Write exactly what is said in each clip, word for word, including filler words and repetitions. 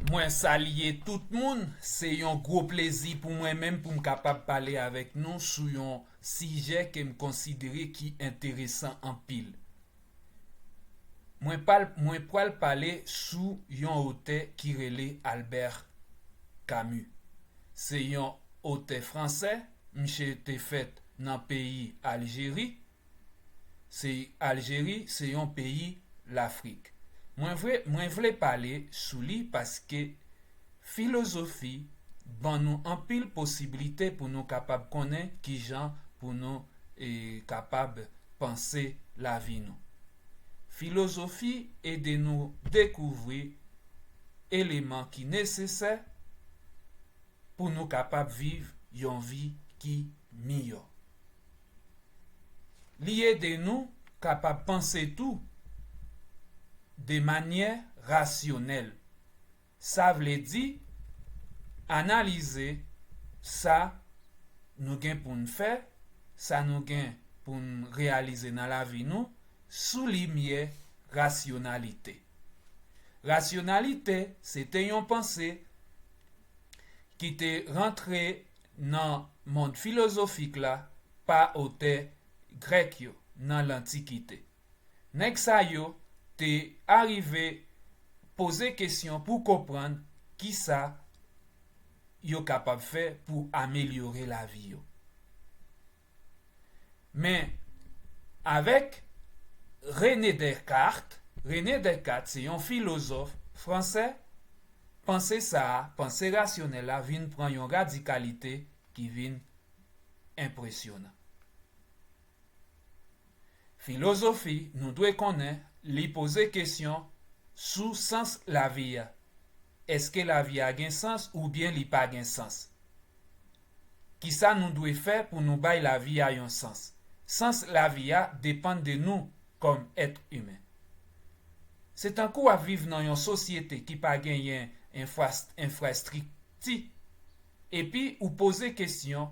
Mwen salye tout moun. Se yon gwo plezi pou mwen menm pou m kapab pale avèk nou sou yon sijè ke m konsidere ki enteresan anpil. Mwen pal, mwen pral pale sou yon otè ki rele Albert Camus. Se yon otè fransè, misye te fèt nan peyi Aljeri. Se Aljeri, se yon peyi Lafrik. Mwen vle, mwen vle pale sou li paske filozofi ban nou anpil posiblite pou nou kapab konnen kijan pou nou e, kapab panse lavi nou. Filozofi ede nou dekouvri eleman ki nesesè pou nou kapab viv yon vi ki miyò. Li ede nou kapab panse tou de manyè rasyonèl. Sa vle di analize sa nou gen pou n fè, sa nou gen pou n reyalize nan lavi nou sou limyè rasyonalite. Rasyonalite se te yon panse ki te rantre nan mond filozofik la pa otè grèk yo nan Lantikite. Nèg sa yo te arive poze kesyon pou konprann kisa yo kapab fè pou amelyore lavi yo. Men, avèk René Descartes, René Descartes se yon filozòf fransè, panse sa a, panse rasyonèl la vin pran yon radikalite ki vin enpresyonan. Filozofi, nou dwe konnen, li poze kesyon sou sans lavi a. Èske lavi a gen sans oubyen li pa gen sans? Kisa nou dwe fè pou nou bay lavi a yon sans? Sans lavi a depann de nou kòm èt imen. Se tankou w ap viv nan yon sosyete ki pa genyen enfras- enfrastrikti, epi ou poze kesyon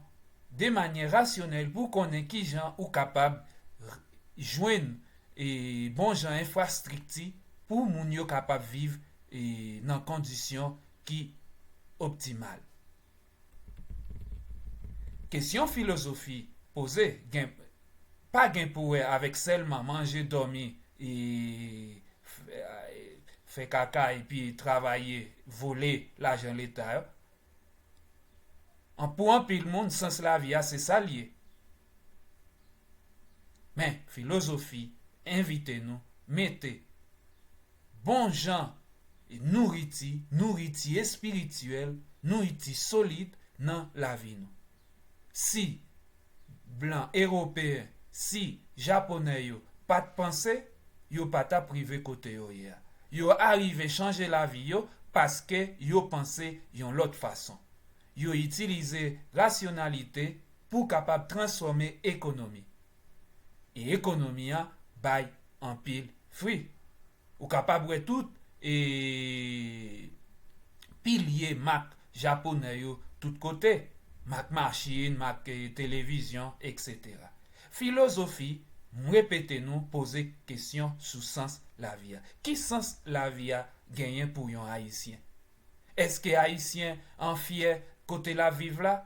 de manyè rasyonèl pou konnen kijan ou kapab r- jwenn e, bon jan enfrastrikti pou moun yo kapab viv e, nan kondisyon ki optimal. Kesyon filozofi poze gen, pa gen pou wè avèk sèlman manje, dòmi, e, f- e, fè kaka epi travay, vole lajan leta yo. An- Pou anpil moun, sans lavi a se sa l ye. Men, filozofi envite nou mete bon jan nouriti, nouriti espirityèl, nouriti solid nan lavi nou. Si blan ewopeyen, si japonè yo pa t panse, yo pa t ap rive kote yo ye a. Yo arive chanje lavi yo paske yo panse yon lòt fason. Yo itilize rasyonalite pou kapab transfòme ekonomi. E ekonomi an bay anpil fwi. Ou kapab wè tout e pilye mak japonè yo tout kote, mak machin, mak e, televizyon, etsetera. Filozofi, m repete nou poze kesyon sou sans lavi a. Ki sans lavi a genyen pou yon Ayisyen? Èske Ayisyen an fyè kote l ap viv la?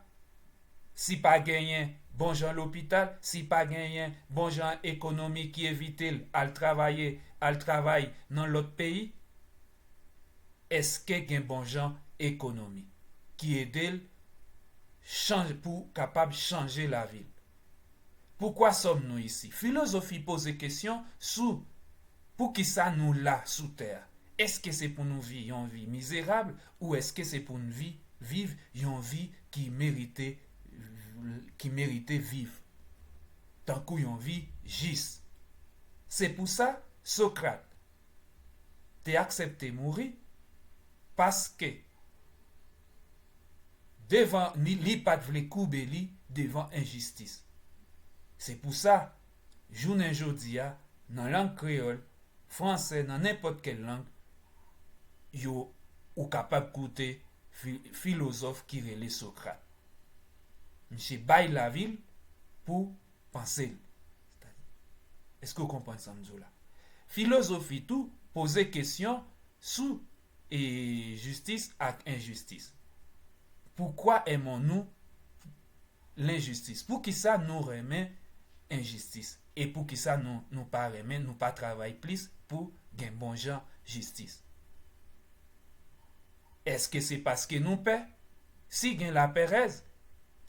Si pa genyen bon jan lopital, si pa genyen bon jan ekonomi ki evite l al travaye, al travay nan lòt peyi, èske gen bon jan ekonomi ki ede l chanje, pou kapab chanje lavi l? Pourquoi sommes-nous ici? Filozofi poze kesyon sou poukisa nou la sou tè a. Èske se pou nou viv yon vi mizerab ou èske se pou n vi, viv yon vi ki merite, ki merite viv, tankou yon vi jis? Se pou sa Sokrat te aksepte mouri, paske devan ni li pa t vle koube li devan enjistis. Se pou sa, jounen jodi a, nan lang kreyòl, fransè, nan nenpòt kèl lang, yo ou kapab koute fi- filozòf ki rele Sokrat. Misye bay lavi l pou panse l. Èske w konprann sa m di w la? Filozofi tou poze kesyon sou e jistis ak enjistis? Pourquoi aimons-nous l'injustice? Poukisa nou renmen enjistis? E poukisa nou, nou pa renmen, nou pa travay plis pou gen bon jan jistis? Èske se paske nou pè? Si gen lapèrèz,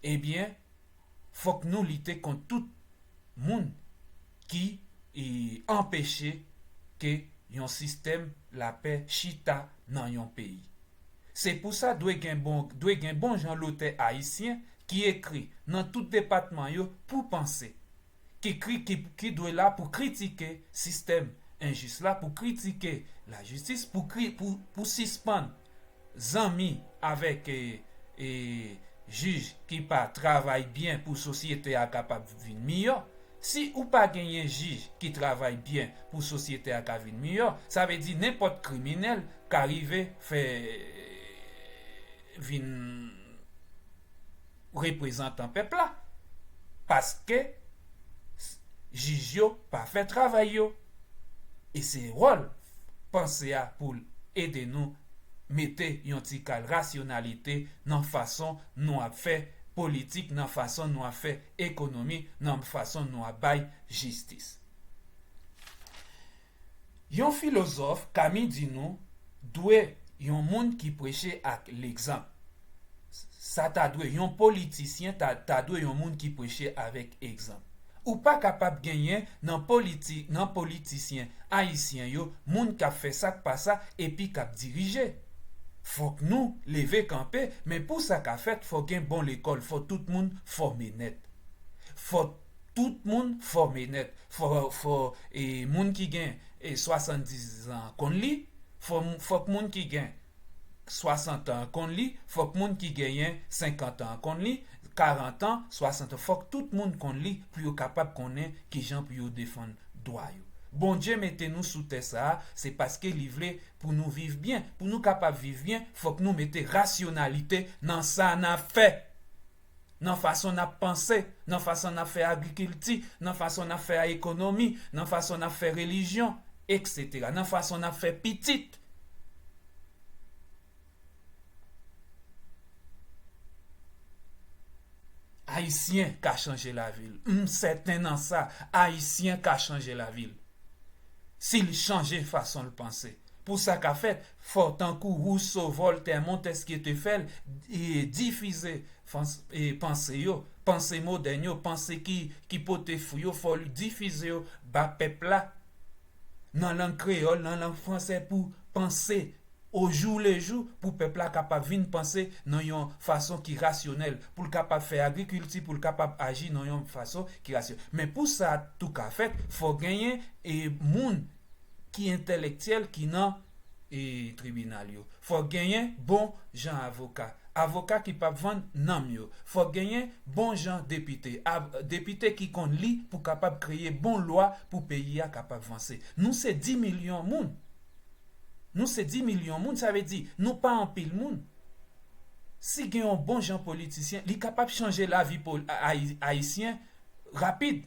ebyen, fòk nou lite kont tout moun ki, e, anpeche ke yon sistèm lapè chita nan yon peyi. Se pou sa dwe gen bon, dwe gen bon jan lotè ayisyen ki ekri nan tout depatman yo pou panse, ki kri, ki, ki dwe la pou kritike sistèm enjis la, pou kritike lajistis, pou kri, pou, pou sispann zanmi avèk, e, e, jij ki pa travay byen pou sosyete a kapab vin miyò. Si ou pa genyen jij ki travay byen pou sosyete a ka vin miyò, sa vle di nenpòt kriminèl ka rive fè vin reprezantan pèp la. Paske jij yo pa fè travay yo. E se wòl panse a pou l ede nou mete yon ti kal rasyonalite nan fason nou ap fè politik, nan fason nou ap fè ekonomi, nan fason nou ap bay jistis. Yon filozòf, Kami, di nou dwe yon moun ki preche ak legzanp. Sa ta dwe yon politisyen, ta, ta dwe yon moun ki preche avèk egzanp. Ou pa kapab genyen nan politi-, nan politisyen ayisyen yo, moun k ap fè sa k pa sa epi k ap dirije. Fòk nou leve kanpe, men pou sa ka fèt, fò gen bon lekòl, fò tout moun fòme nèt. Fò tout moun fòme nèt. Fò, fò, e, moun ki gen, e, swasanndiz an konn li, fò, fòk moun ki gen swasant an konn li, fòk moun ki genyen senkant an konn li, karant an, swasant an, fòk tout moun konn li pou yo kapab konnen kijan pou yo defann dwa yo. Bondye mete nou sou tè sa a, se paske li vle pou nou viv byen. Pou nou kapab viv byen, fòk nou mete rasyonalite nan sa n ap fè. Nan fason n ap panse, nan fason n ap fè agrikilti, nan fason n ap fè ekonomi, nan fason n ap fè relijyon, etsetera, nan fason n ap fè pitit. Ayisyen ka chanje lavi l. M sèten nan sa, Ayisyen ka chanje lavi l. Si l chanje fason l panse. Pou sa ka fèt, fò tankou Rousseau, Voltaire, Montesquieu te fè l, e difize fans-, e panse yo, panse modèn yo, panse ki, ki pote fwi yo, fò l difize yo ba pèp la nan lang kreyòl, nan lang fransè pou panse o jou le jou, pou pèp la kapab vin panse nan yon fason ki rasyonèl, pou l kapab fè agrikilti, pou l kapab aji nan yon fason ki rasyonèl. Men pou sa tou ka fèt, fò genyen, e, moun ki entèlektyèl ki nan, e, tribinal yo. Fò genyen bon jan avoka. Avoka ki p ap vann nanm yo. Fò genyen bon jan depite. Av-, depite ki konn li pou kapab kreye bon lwa pou peyi a kapab vanse. Nou se dis milyon moun. Nou se dis milyon moun, sa vle di nou pa anpil moun. Si gen yon bon jan politisyen, li kapab chanje lavi pol-, a-, ayi-, ayisyen rapid,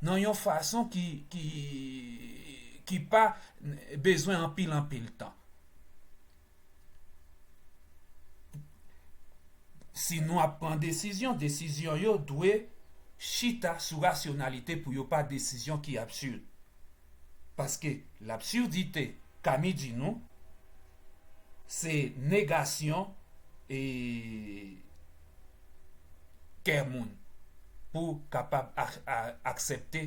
nan yon fason ki, ki, ki pa bezwen anpil, anpil tan. Si nou ap pran desizyon, desizyon yo dwe chita sou rasyonalite pou yo pa desizyon ki absid. Paske labsurdite, Kami di nou, se negasyon, e, kè moun pou kapab ak-, a-, aksepte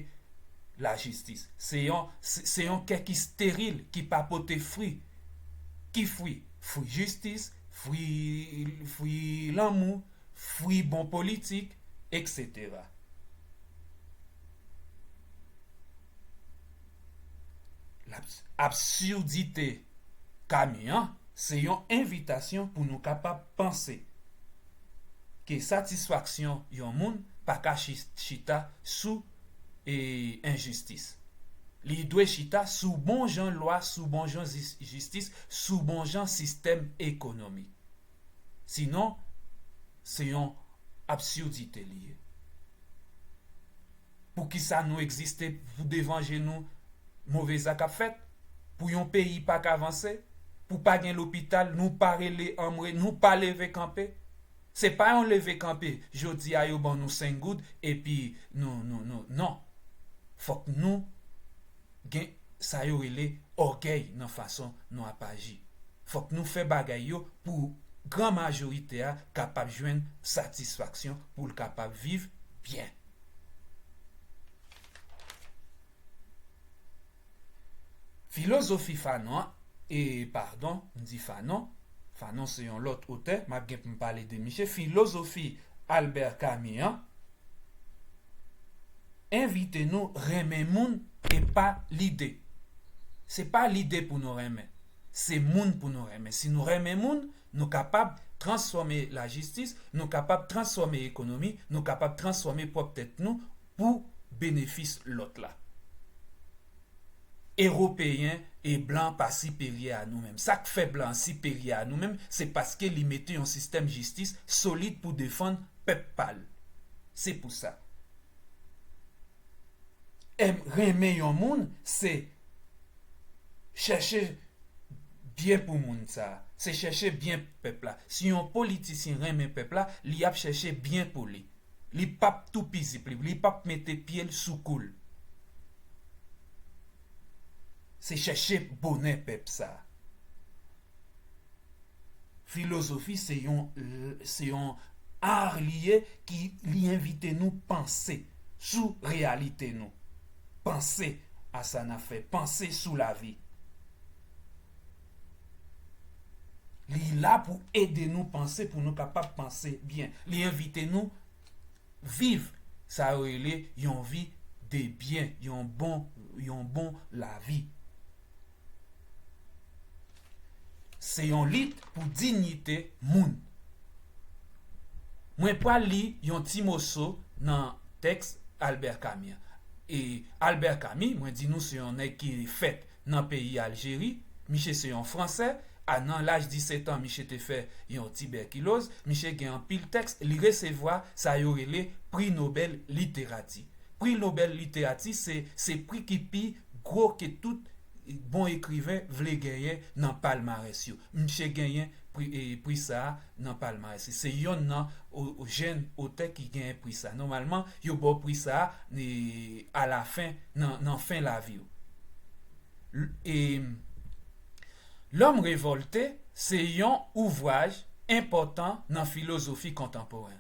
lajistis. Se yon, se, se yon kè ki steril, ki pa pote fwi. Ki fwi? Fwi jistis, fwi, fwi lanmou, fwi bon politik, etsetera. Labs-, absurdite Kami an, se yon envitasyon pou nou kapab panse ke satisfaksyon yon moun pa ka chi-, chita sou, e, enjistis. Li dwe chita sou bon jan lwa, sou bon jan zis-, jistis, sou bon jan sistèm ekonomik. Sinon, se yon absurdite li ye. Poukisa nou egziste pou devan je nou move zak ap fèt? Pou yon peyi pa ka vanse? pou pa gen lopital, nou pa rele anmwe, nou pa leve kanpe. Se pa yon leve kanpe, jodi a yo ban nou senk goud, epi nou, nou, nou, non. Fòk nou gen sa yo rele ògèy nan fason nou ap aji. Fòk nou fè bagay yo pou gran majorite a kapab jwenn satisfaksyon, pou l kapab viv byen. Filozofi Fanon an, e padon, m di Fanon, Fanon se yon lòt otè, m ap gen pou m pale de misye. Filozofi Albert Camus an envite nou renmen moun e pa lide. Se pa lide pou nou renmen, se moun pou nou renmen. Si nou renmen moun, nou kapab transfòme lajistis, nou kapab transfòme ekonomi, nou kapab transfòme pwòp tèt nou pou benefis lòt la. Ewopeyen e blan pa siperyè a nou menm. Sa k fè blan an siperyè a nou menm, se paske li mete yon sistèm jistis solid pou defann pèp pa l. Se pou sa. Em, renmen yon moun, se chèche byen pou moun sa a. Se chèche byen pèp la. Si yon politisyen renmen pèp la, li ap chèche byen pou li. Li p ap toupizip li, li p ap mete pye l sou kou l. Se chèche bonè pèp sa a. Filozofi se yon, se yon ar li ye ki li envite nou panse sou reyalite nou. Panse a sa n ap fè, panse sou lavi. Li la pou ede nou panse, pou nou kapab panse byen. Li envite nou viv sa yo rele yon vi de byen, yon bon, yon bon lavi. Se yon lit pou diyite moun. Mwen pral li yon ti moso nan tèks Albert Camus an. E Albert Camus, mwen di nou se yon nèg ki fèt nan peyi Aljeri. Misye se yon Fransè. A, nan laj disèt an, misye te fè yon tibèkiloz. Misye gen anpil tèks. Li resevwa sa yo rele Pri Nobèl Literati. Pri Nobèl Literati, se, se pri ki pi gwo ke tout bon ekriven vle genyen nan palmarès yo. Misye genyen pri, e, pri sa a nan palmarès li. Se yonn nan o, o, jèn otè ki genyen pri sa a. Nòmalman, yo ba w pri sa a, e, alafen, nan, nan fen lavi w. L-, e, L'Homme Révolté se yon ouvwaj enpòtan nan filozofi kontanporen.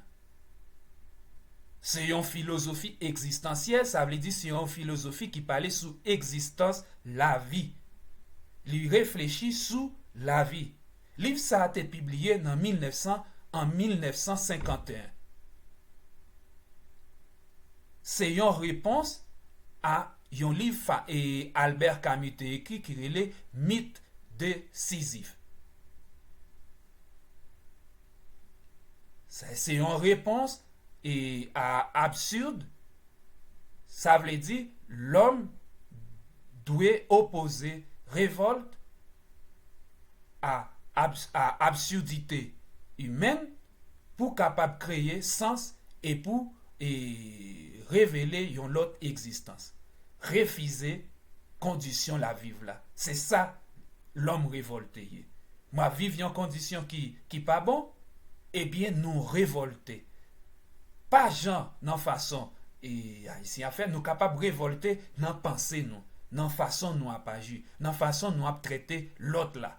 Se yon filozofi egzistansyèl, sa vle di se yon filozofi ki pale sou egzistans lavi. Li reflechi sou lavi. Liv sa a te pibliye nan mil nèf san, an mil nèf san senkanteyen. Se yon repons a yon liv fa-, e, Albert Camus te ekri ki rele Mit de Sizif. Sa, se yon repons, e, a absird. Sa vle di, lòm dwe opoze revòlt a abs-, a absurdite imèn pou kapab kreye sans e pou, e, revele yon lòt egzistans. Refize kondisyon l ap viv la. Se sa lòm revòlte ye. M ap viv yon kondisyon ki, ki pa bon, ebyen, nou revòlte. Pa jan nan fason, e, Ayisyen ap fè, nou kapab revòlte nan panse nou, nan fason nou ap aji, nan fason nou ap trete lòt la.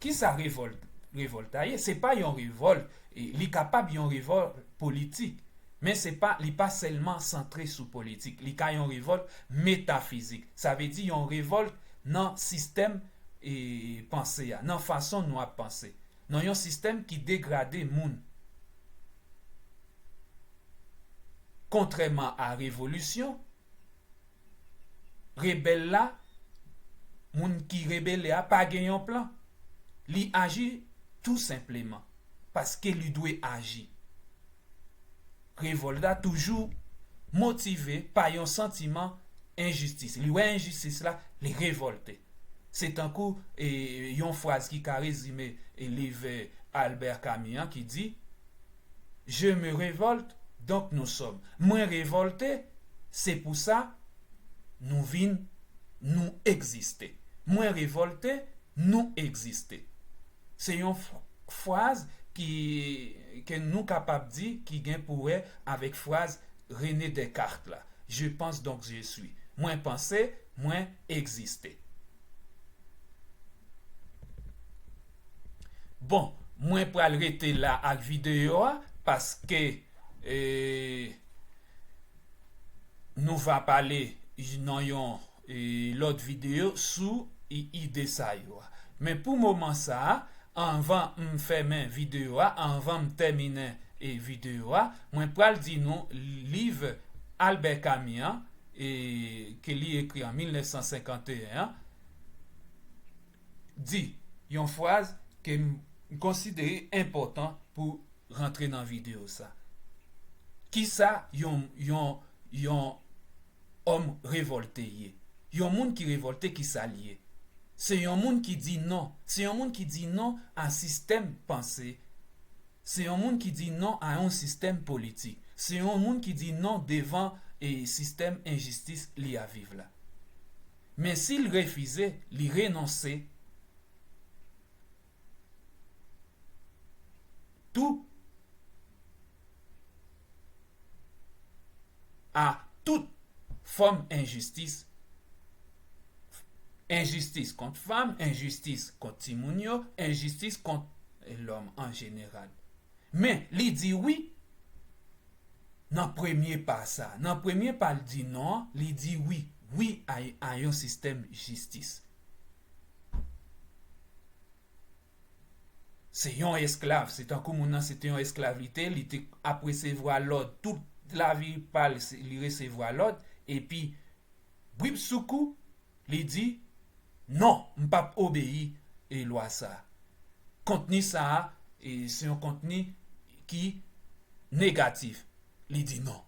Kisa revòlt, revòlt la ye? Se pa yon revòlt, e, li kapab yon revòlt politik, men se pa, li pa sèlman santre sou politik. Li ka yon revòlt metafizik. Sa vle di yon revòlt nan sistèm, e, panse a, nan fason nou ap panse. Nan yon sistèm ki degrade moun. Kontrèman a revolisyon, rebèl la, moun ki rebele a pa gen yon plan. Li aji tou senpleman paske li dwe aji. Revòlt la toujou motive pa yon santiman enjistis. Li wè enjistis la, li revòlte. Se tankou, e, yon fraz ki ka rezime, e, liv, e, Albert Camus an ki di, Je me révolte Donc nous sommes. Mwen revòlte, se pou sa nou vin, nou egziste. Mwen revòlte, nou egziste. Se yon f- fraz ki, ke nou kapab di ki gen pou wè avèk fraz René Descartes la. Je pense donc je suis. Mwen panse, mwen egziste. Bon, mwen pral rete la ak videyo a paske e, nou va pale nan yon e, lòt videyo sou i- ide sa yo a. Men pou moman sa a, anvan m fèmen videyo a, anvan m tèminen e, videyo a, mwen pral di nou liv Albert Camus an, e, ke li ekri an mil nèf san senkanteyen an, di yon fraz ke m konsidere enpòtan pou rantre nan videyo sa. Kisa yon, yon, yon òm revòlte ye? Yon moun ki revòlte, kisa l ye? Se yon moun ki di non. Se yon moun ki di non a sistèm panse. Se yon moun ki di non a yon sistèm politik. Se yon moun ki di non devan e sistèm enjistis li a viv la. Men si l refize, li renonse tou a tout fòm enjistis. Enjistis kont fanm, enjistis kont timoun yo, enjistis kont lòm an jeneral. Men, li di wi nan premye pa sa. Nan premye pa l di non an, li di wi. Wi a, a yon sistèm jistis. Se yon esklav, se tankou moun nan se te yon esklav li te, li te ap resevwa lòd, tout lavi pa l, se- li resevwa lòd, epi bribsoukou, li di, non, m p ap obeyi e lwa sa. Kontni sa a, e se yon kontni ki negatif. Li di non.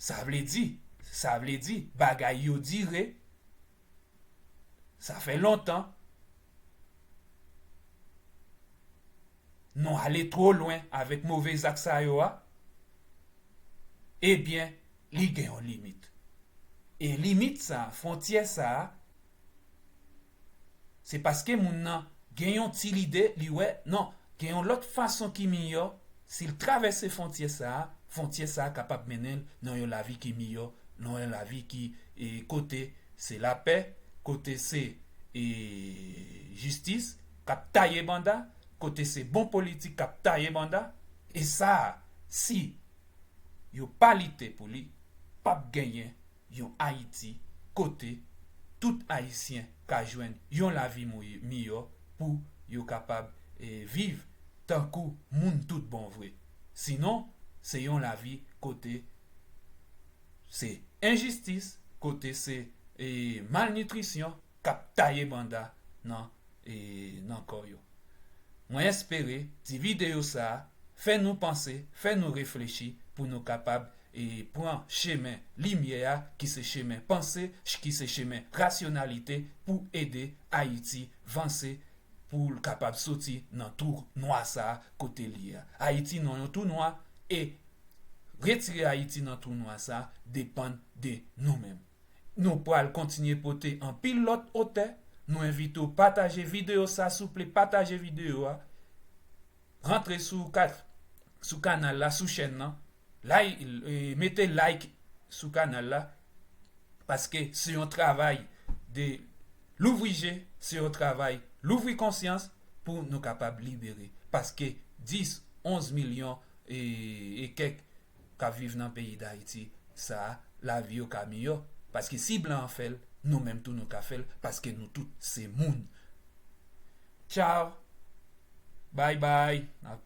Sa vle di, sa vle di, bagay yo dire, sa fè lontan, nou ale twò lwen avèk move zak sa yo a, ebyen, li gen yon limit. E limit sa, fwontyè sa, se paske moun nan gen yon ti lide, li wè, non, gen yon lòt fason ki miyò, si l travèse fwontyè sa, fwontyè sa kapab mennen l nan yon lavi ki miyò, nan yon lavi ki, e, kote se lapè, kote se, e, jistis k ap taye banda, kote se bon politik k ap taye banda. E sa, si yo pa lite pou li, p ap genyen yon Ayiti kote tout Ayisyen ka jwenn yon lavi miyò pou yo kapab, e, viv tankou moun tout bon vre. Sinon, se yon lavi kote se enjistis, kote se, e, malnitrisyon k ap taye banda nan, e, nan kò yo. Mwen espere ti videyo sa a fè nou panse, fè nou reflechi pou nou kapab, e, pran chemen limyè a, ki se chemen panse, ki se chemen rasyonalite pou ede Ayiti vanse, pou l kapab soti nan twou nwa sa a kote l ye a. Ayiti nan yon twou nwa, e retire Ayiti nan twou nwa sa a depann de nou menm. Nou pral kontinye pote anpil lòt otè. Nou envite w pataje videyo sa, souple, pataje videyo a. Rantre sou kat, sou kanal la, sou chèn nan. Like, e, mete like sou kanal la. Paske se yon travay de louvri je, se yon travay louvri konsyans pou nou kapab libere. Paske dis, onz milyon e, e kèk k ap viv nan peyi Dayiti sa a, lavi yo ka miyò. Paske si blan an fè l, nou menm tou nou ka fè l, paske nou tout se moun. Tchaw! Bay bay! N ap